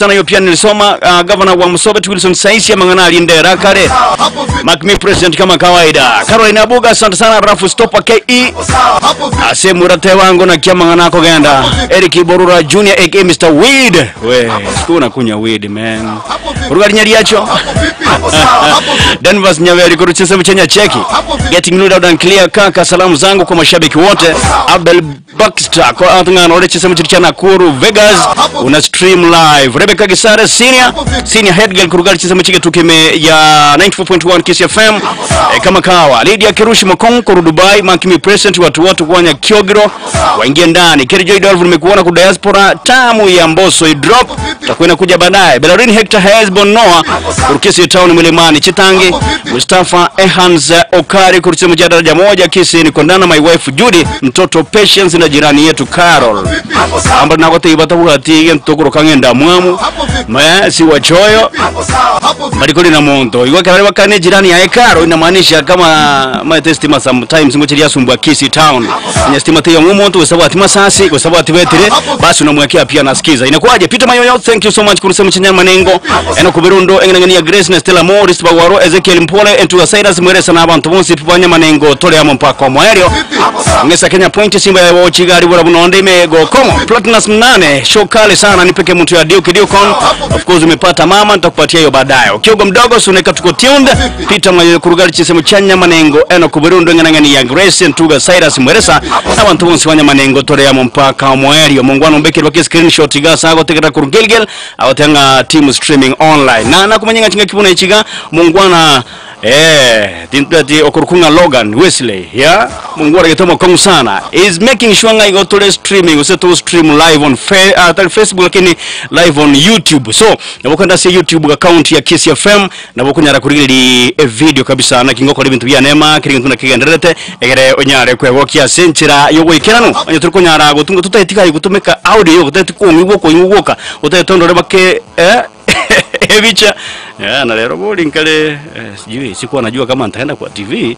Sana hiyo pia nilisoma. Governor wa Msobet Wilson Saisi amang'ana alindera kare. Mark me president kama kawaida. Caroline Abuga, asante sana. Rafu Stopa KE ase murate wangu na kiamang'ana akogenda. Eric Borura Junior aka Mr Weed. We, siku unakunya weed, man. Rugari nyariacho. Denvers Nyaveri kuruchisa mchenya cheki. Getting loud and clear kaka, salamu zangu kwa mashabiki wote. Abel Baxter kwa atngana ore chisemo chiri cha Nakuru Vegas una stream live. Rebecca Gisare senior head girl kurugali chisemo chike tukime ya 94.1 Kiss FM, kama kawa. Lydia Kirushi Mokong kuru Dubai, Mark me present, watu wote kwanya Kyogiro waingie ndani. Kerry Joy Dolph, nimekuona ku diaspora, tamu ya Mbosso i drop takuwa inakuja baadaye. Belarin Hector Hezbon Noah kurukisi town Milimani Chitangi. Mustafa Ehans Okari kuruchia mjadala moja Kisi ni kondana my wife Judy mtoto Patience na jirani yetu Carol amba nagote tabwati ntokoro kangenda mwamu ma si wachoyo balikoli na muntu igwa kabale bakane jirani ya Carol, inamaanisha kama my testima sometimes ngochiria sumbwa Kisi town nya stima tiyo muntu usabwati masasi usabwati betire basi unamwekea pia nasikiza inakuwaje. Peter Mayoyo, thank you so much kurusema chenya manengo eno kubirundo engengenia Grace na Stella Morris Bagwaro Ezekiel Mpole entu Cyrus Mweresa na abantu bonse pibanya manengo tole amo mpaka mwaelio ngesa Kenya Point Simba ya wochigari bora bunonde imego komo Platinum 8 show kali sana nipeke mtu ya Duke Ducon, of course umepata mama, nitakupatia hiyo baadaye. Kiogo mdogo suneka tuko tuned. Peter Mayoyo kurugali chisemo chanya manengo eno kubirundo engengenia Grace entuga Cyrus Mweresa na abantu bonse wanya manengo tole amo mpaka mwaelio mungwano mbekere baki screenshot gasa agotegera kurugilgil agotenga team streaming online na nakumanya chinga kibuna ichiga mungwana tintati okorukunga Logan Wesley ya mungwana getomo kongu sana is making sure nga igo tole streaming use to stream live on Facebook lakini live on YouTube. So nabokanda se YouTube account ya Kiss FM nabokunyara kurigiri e video kabisa na kingoko libintu bya nema kiri ntuna kigenderete egere onyare kwegokia senchira yogoikerano onye turi kunyara gutunga tutaitika gutumika audio guteti kungigwo kuingwoka utetondore bake ebicha ya na leo boli nkale sijui sikuwa najua kama nitaenda kwa TV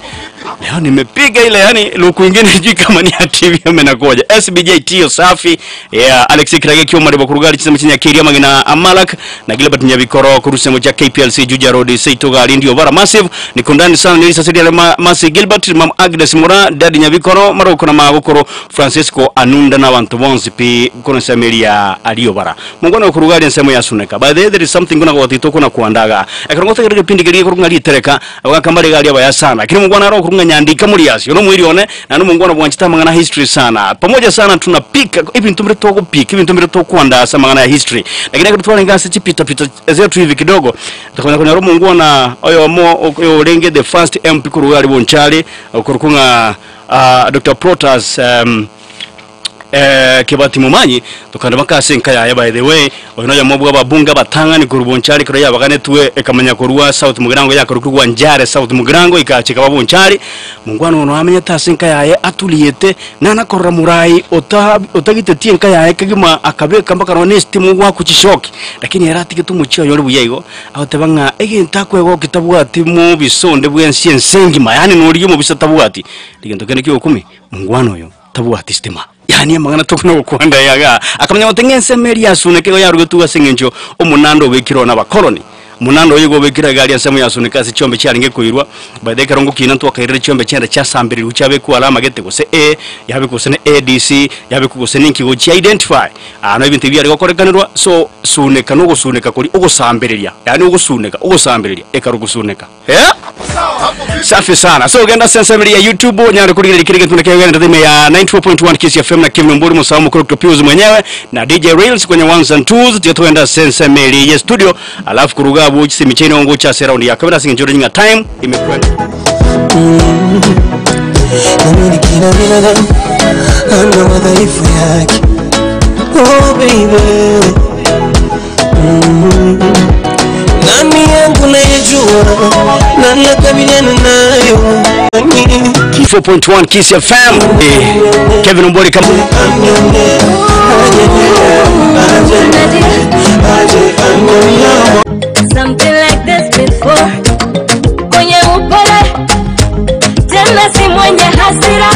leo, nimepiga ile yani luku ingine sijui kama ni ya TV ama inakuja. SBJ Tio safi ya Alex Kirage Kioma ribo kurugali chisemo chinya Kiria magina Amalak na Gilbert Nyabikoro kurusemo cha KPLC Juja Road Seito Gali ndio bara massive ni kundani sana nilisa sidi ma, Masi Gilbert Mam Agnes Mura Dadi Nyabikoro Maroko na Magokoro Francisco Anunda na bantu bonse pi kono samelia aliyo bara mungono kurugali nsemo ya suneka. By the way, there is something kuna gwatito kuna kuandaga ekero ngotegere gipindi kiri kurunga litereka abakambari gali abaya sana kiri mungwana aro kurunga nyandika muri asi ono mwiri one na no mungwana bwanchita mangana history sana pamoja sana tunapika ibi ntumire to kupika ibi ntumire to kuandaa mangana ya history, lakini akitwala ngasi chipita pita zetu hivi kidogo tukona kuna ro mungwana oyo mo oyo renge the first MP kurugali bonchali kurukunga Dr. Protas Kibati Mumanyi tukanda makase nkaya. By the way, onoja mobwa babunga batangani kurubonchari kuro yabagane tuwe ekamanya kurwa South Mugirango yakorukwa njare South Mugirango ikachika babonchari mungwana ono amenya tase nkaya atuliyete nana korra murai otagitetie nkaya kagima akabeka mpaka rone stimu wa kuchishoki lakini era tumuchio yori buyaigo agotebanga egenta kwego kitabwati mu bisonde bwensi ensengi mayani nori mu bisatabwati ligento kene kyo mungwana oyo tabwati stima yani amangana tokuna kuanda yaga akamanya gotengense meri yasune kego yarugetuga sengencho omunando wekiro na bakoloni munando oyo gobekira gari ensemo yasune kasi chombe kyaringe kuirwa by the karongo kina ntwakairire chombe kyenda kyasambirire kyabe ku alama gete gose A yabe gose ne ADC yabe gose ninki go chi identify ano ebintu byari gokorekanirwa so suneka no gosuneka kuri ogosambiriria yani ogosuneka ogosambiriria ekarugusuneka safi sana. So genda sensemiri ya YouTube nyare kurigirira kirige tunake genda thime ya 94.1 Kiss FM na Kevin Mburi Musamu Mukuru Pius mwenyewe na DJ Reels kwenye ones and twos tuenda sensemiri ya studio alafu kuruga buchi simicheno ngo cha surround ya kamera singenjoro nyinga time imekwenda. Naamini kila binadamu ana madhaifu yake. Oh baby, nani yangu nayejua na nakabiliana nayo. 4.1 Kiss FM. Kevin Mbori kama Something like this before. Kwenye upole tena si mwenye hasira.